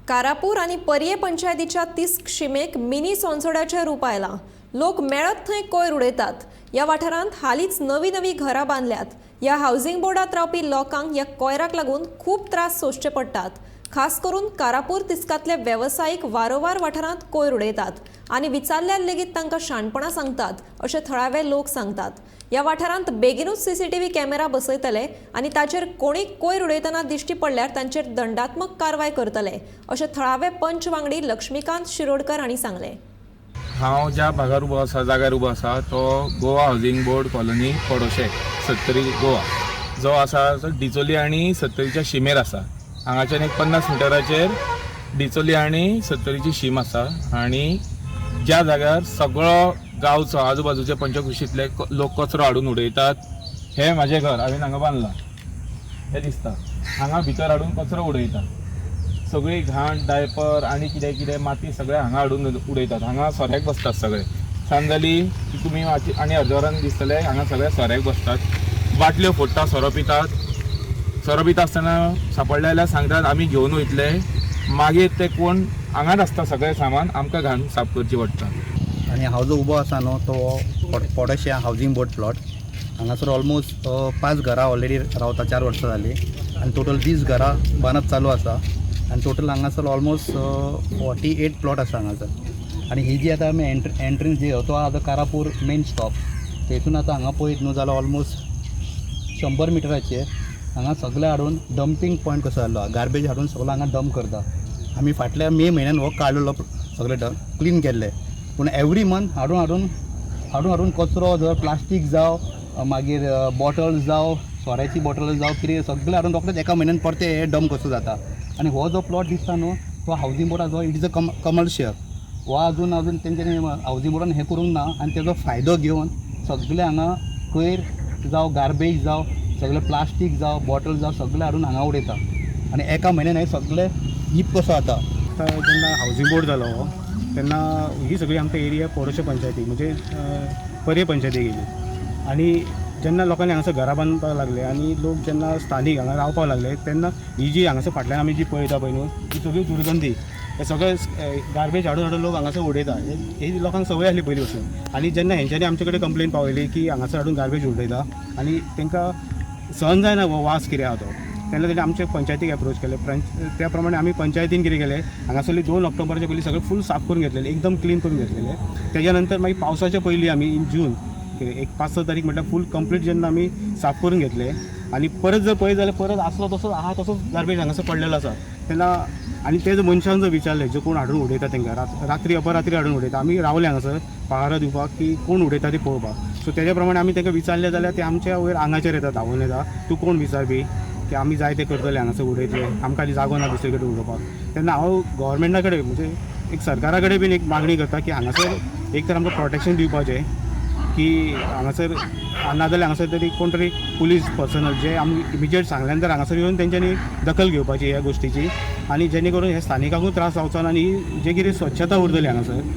कारापूर आनी पर्ये पंचायतीच्या तिस्क शिमेक मिनी सोनसड्याचें रूप आयलां. लोक मेळत थंय कोयर उडयतात. ह्या वाठारांत हालींच नवीं नवीं घरां बांदल्यात. ह्या हावसिंग बोर्डांत रावपी लोकांक ह्या कोयराक लागून खूब त्रास सोंसचे पडटात. खास करून कारापूर तिस्कांतले वेवसायीक वारोवार वाठारांत कोयर उडयतात आनी विचारल्यार लेगीत तांकां शाणपणां सांगतात, अशें थळावे लोक सांगतात. ह्या वाठारांत बेगिनूच सीसीटीव्ही कॅमेरा बसयतले आनी ताचेर कोणीय कोयर उडयतना दिश्टी पडल्यार तांचेर दंडात्मक कारवाय करतले, अशें थळावे पंच वांगडी लक्ष्मीकांत शिरोडकर हांणी सांगलें. हांव ज्या भागार उबो आसा, जाग्यार उबो आसा, तो Goa housing board colony, Padoshe, Sattari, Goa जो आसा तो डिचोली आनी सत्तरीच्या शिमेर आसा. हांगाच्यान एक 50 मिटराचेर डिचोली आनी सत्तरीची शीम आसा आनी ज्या जाग्यार सगळो गांवचो, आजूबाजूचे पंचकृशींतले लोक कचरो हाडून उडयतात. हें म्हाजें घर हांवें हांगा बांदलां हें दिसता. हांगा भितर हाडून कचरो उडयतात. सगळी घाण, डायपर आनी कितें कितें माती सगळें हांगा हाडून उडयतात. हांगा सोऱ्याक बसतात सगळे. सांज जाली की तुमी आनी अर्द्या वरान दिसतले, हांगा सगळे सोऱ्याक बसतात, बाटल्यो फोडटा, सोरो पितात. सोरो पिता आसतना सापडले जाल्यार सांगतात, आमी घेवन वयतले. मागीर ते कोण हांगाच आसता. सगळें सामान आमकां घाण साफ करची पडटा. आनी हांव जो उबो आसा न्हू, तो पोडोशा हावजींग बोर्ड प्लॉट. हांगासर ऑलमोस्ट पांच घरां ऑलरेडी रावता, 4 वर्सां जालीं आनी टोटल 20 घरां बांदप चालू आसा आनी टोटल हांगासर ऑलमोस्ट 48 प्लॉट आसा हांगासर. आनी ही जी आतां आमी एंट्रन्स जी, तो आतां कारापूर मेन स्टॉप. थंयसून आतां हांगा पळयत न्हू जाल्यार ऑलमोस्ट 100 मिटराचेर हांगा सगळें हाडून डंपींग पॉयंट कसो जाल्लो आहा. गार्बेज हाडून सगळो हांगा डंप करता. आमी फाटल्या मे म्हयन्यान हो काडलेलो, सगळें क्लीन केल्लें, पूण एवरी मंथ हाडून हाडून हाडून हाडून कचरो, जर प्लास्टीक जावं, मागीर बॉटल्स जावं, सोऱ्याची बॉटल जावं, कितें सगळें हाडून रोखडेच एका म्हयन्यान परते हे डंप कसो जाता. आनी हो जो प्लॉट दिसता न्हू, तो housing बोर्डाचो, it is a commercial. हो अजून अजून तेंच्यांनी हावजींग बोर्डान हें करूंक ना आनी तेजो फायदो घेवन सगळे हांगा कोयर जावं, गार्बेज जावं, सगळें प्लास्टीक जावं, बॉटल जावं, सगळें हाडून हांगा उडयता आनी एका म्हयन्यान हें सगळें हीप कसो जाता. आतां जेन्ना हावजींग बोर्ड जालो तेन्ना ही सगळी आमकां एरिया पोडोशे पंचायती, म्हणजे पर्ये पंचायती गेली आनी जेन्ना लोकांनी हांगासर घरां बांदपाक लागले आनी लोक जेन्ना स्थानीक हांगा रावपाक लागले, तेन्ना ही जी हांगासर फाटल्यान आमी जी पळयता पळय न्हू, ही सगळी दुर्गंधी, हे सगळे गार्बेज हाडून हाडून लोक हांगासर उडयता. ही लोकांक संवय आसली पयलीं पासून. आनी जेन्ना हेंच्यांनी आमचे कडेन कंप्लेन पावयली की हांगासर हाडून गार्बेज उडयता आनी तांकां सहन जायना हो वास कितें आहा तो, तेन्ना तेणी आमचे पंचायतीक एप्रोच केलें. त्या प्रमाणे आमी पंचायतीन कितें केलें, हांगासरली 2 ऑक्टोबराच्या पयलीं सगळें फूल साफ करून घेतलेलें, एकदम क्लीन करून घेतलेलें. तेज्या नंतर मागीर पावसाच्या पयलीं आमी इन जून कितें एक 5-6 तारीख म्हटल्यार फूल कंप्लीट जेन्ना आमी साफ करून घेतलें आनी परत जर पळयत जाल्यार परत आसलो तसोच आहा तसोच गार्बेज हांगासर पडलेलो आसा. तेन्ना आनी ते जर मनशान जर विचारलें, जे कोण हाडून उडयता तांकां, रात्री अपरात्री हाडून उडयता, आमी रावले हांगासर पहारो दिवपाक की कोण उडयता ते पळोवपाक. सो तेज्या प्रमाणे आमी तांकां विचारलें जाल्यार ते आमच्या वयर आंगाचेर येता, धांवून येता, तूं कोण विचारपी, की आमी जाय ते करतले, हांगासर उडयतले, आमकां आनी जागो ना दुसरे कडेन उडोवपाक. तेन्ना हांव गव्हर्मेंटा कडेन, म्हणजे एक सरकारा कडेन बीन एक मागणी करता की हांगासर एक तर आमकां प्रोटेक्शन दिवपाचें की हांगासर, नाजाल्यार हांगासर तरी कोण तरी पुलीस पर्सनल जे आमी इमिजिएट सांगल्या नंतर हांगासर येवन तेंच्यांनी दखल घेवपाची ह्या गोश्टीची आनी जेणे करून हे स्थानिकांकूय त्रास जावचो ना आनी जे कितें स्वच्छता उरतली हांगासर.